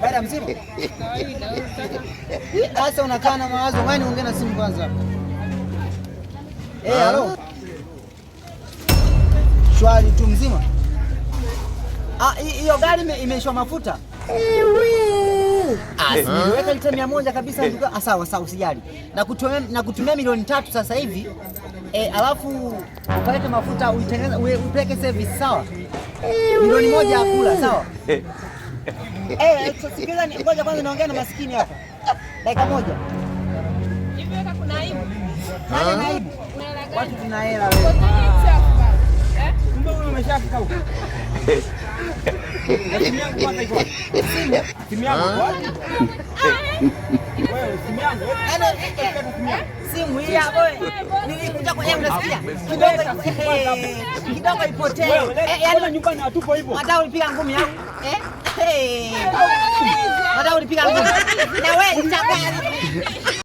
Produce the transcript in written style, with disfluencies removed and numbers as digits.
Baada mzima. Sasa unakaa na mawazo gani? Ongea na simu kwanza. Eh, halo. Shwari tu mzima. Ah, hiyo gari imeishwa mafuta. Ah, si niliweka lita 100 kabisa ndugu. Ah, sawa sawa, usijali. Na kutumia milioni 3 sasa hivi. Eh, alafu upeleke mafuta uitengeneze upeleke service, sawa? Milioni 1 ya kula, sawa? Eh, sikiliza, ngoja kwanza naongea na maskini hapa. Dakika moja. Hivi wewe kuna aibu? Nani ana aibu? Una hela gani? Watu tuna hela wewe. Eh? Kumbe wewe umeshafika huko. Na simu yangu kwanza iko wapi? Simu yangu iko wapi? Wewe, simu yangu. Yaani, simu hii hapo nilikuja kwenye, unasikia? Kidogo kidogo ipotee. Wewe, Eh, yaani mbona nyumbani hatupo hivyo? Hata ulipiga ngumi au? Eh? Eh. Hata ulipiga ngumi. Na wewe.